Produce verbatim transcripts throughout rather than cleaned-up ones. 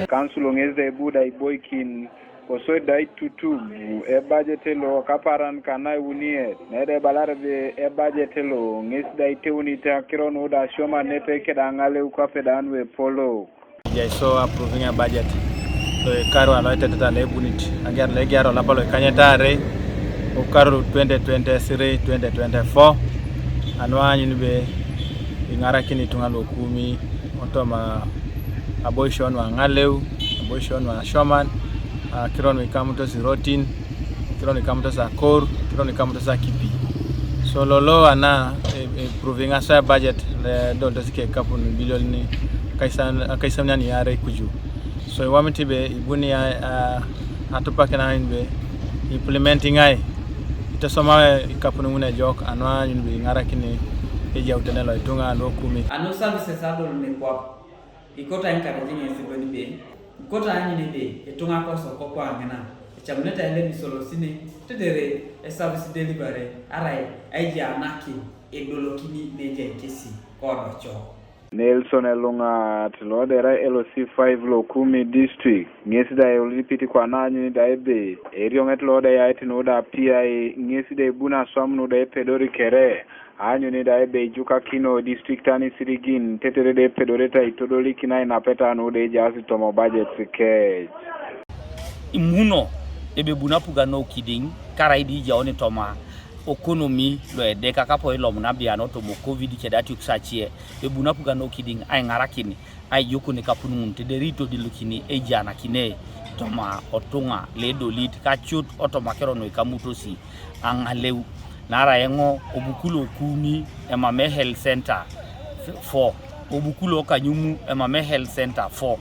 Kansul ŋes da ibu da iboikin kosodi da itutub ebajet lo kaparan kana iwuniet, nede ebalar ebe ebajet lo ŋes da iteunit akiro nu da asioman nepe keda aŋaleu kwape da nuepolok. Ejai so approving a budget lo ekaru alo eteteta lo ebunit agiar lo egiar olapa lo ikanyet aare okaru twenty twenty-three twenty twenty-four. Anu aanyun be iŋarakin ituŋa lo Kumi otoma aboisio nu aŋaleu, aboisio nu asioman, akiro nu ikamutos irotin, akiro nu ikamutos akor, akiro nu ikamutos akipi. So lolo ana e, e, approving asa budget lo edolitos ke ikapun ibilion akaisauni iarei kuju. So iwomit be ibuni a, a, atupakin aanyun be implementing ai itosoma ikapun ŋun ejok anu aanyun be iŋarakin ejautene lo ituŋa lo Kumi. Anu services adol nekwap ikoto encouraging ŋesi boni be ikoto aanyun be ituŋa kosok kokwaŋina ecamunete ailem isolosine tetere eservice delivery arai aijianakin edolokini nejai kesi kodoco. Nelson Eluŋat lo da erai L C five lo Kumi district ŋes da eulipit kwana aanyuni da ebe erioŋet lo da eyait nu da apiai ŋes da ebuni aswam nu da epedori kere aanyuni da ebe ijukakino distriktan isirigin tetere da epedorete aitodolikin ainapeta nu da ejaas toma budgets kec. Imuno ebe ebuni apugan nu okidiŋ karai di ijauni toma economy lo edeka kapo ilomun abian otoma covid keda atiokis acie, ebuni apugan nu okidiŋ aiŋarakin aijukun ikapun ŋun tetere itodilikini eijanakine toma otuŋa lo edolit kacut otoma akiro nu ikamutosi aŋaleu. Naarai eoŋ obuku lo Kumi emamei health center four, obuku lo Kanyumu emamei health center four.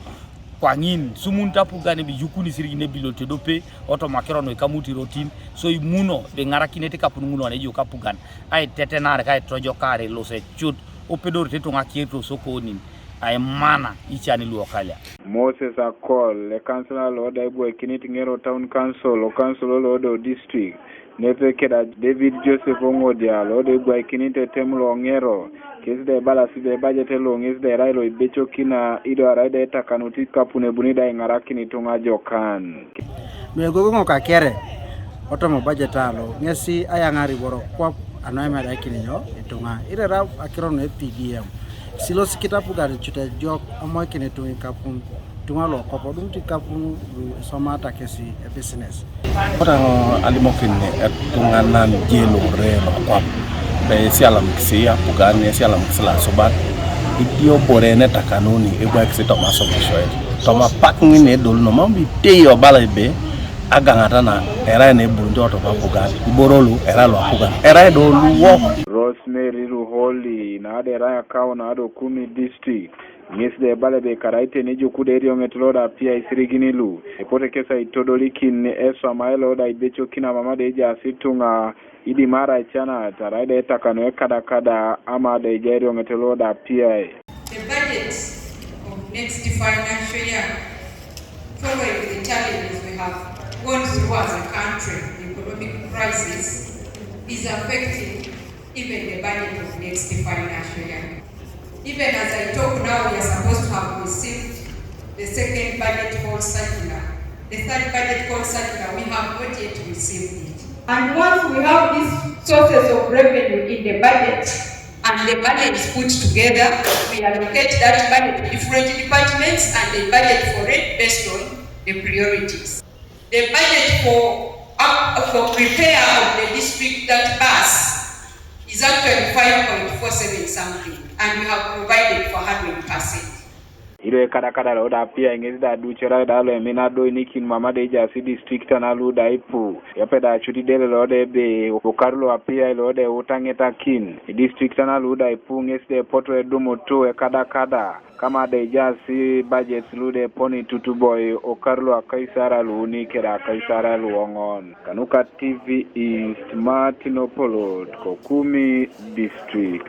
Kwaŋin sumunit apugan ebe ijukuni isirigin ebilion ediope otoma akiro nu ikamut irotin, so imuno ebe iŋarakinete ikapun ŋun ane ejok apugan aitetenar ka aitojokar ilosecut opedorete ituŋa akiet osokonin aimana ican luokalia. Moses Akol, ekansila lo da ibwaikinit Ŋero Town Council, o council lo da o district, nepe keda David Joseph Oŋodia lo da ibwaikinit etem lo Ŋero, kes da ibalasi ebe ebajet lo ŋes da erai lo ibecokina ido arai da etakanut ikapun ebuni da iŋarakin ituŋa ajokan. Nuegogoŋ kakere otoma budget alo ŋesi ayaŋar iboro kwap anu aimedaikin nyo ituŋa irera akiro nu P D M. Silosikit apugan cut ejok amoikin ituŋa ikapun ituŋa lokop odumut ikapun lu isomata kesi ebisines. Koteno alimokin etuŋanan je lore lokwap, be esialamikisi apugan, esialamikisi lasuban, idiobore netakanuni ebwaikisi toma somishoet toma pak ŋin edoluno mam itei obala ebe agaŋata na erai na ebunit otoma apugan, iboro lu erai luapugan, erai do luwok. Rosemary Ruholi na da erai akau na do Kumi district. Ŋes da ebala ebe karai teni ijuku da erioŋet lo da apiai isirigin lu epote kes aitodolikin eswamai lo da ibecokin amama da ejaas ituŋa idimarai canat arai da etakanu ekadakada ama da ejai erioŋet lo da apiai. The budget of next financial year, following the challenges we have gone through as a country, the economic crisis is affecting even the budget of next financial year. Even as I talk now, we are supposed to have received the second budget call circular. The third budget call circular, we have not yet received it. And once we have these sources of revenue in the budget, and the budget is put together, we allocate that budget to different departments, and they budget for it based on the priorities. The budget for, up, for repair of the district that bus is actually five point four seven something, and we have provided for hundred percent. Ido ekadakada lo da apiai ŋes da aducer da lo emina adoinikin mama da ejaas district na lu da ipu. Epe da acut idele lo da ebe okaru lo apiai lo da eutaŋetakin district na lu da ipu ŋes da epoto edumutu ekadakada. Kama da ejaas budgets lu da eponi tutuboi okaru lo akaisar luuni keda akaisar luoŋon. Kanuka T V East, Martin Opolot, ko Kumi district.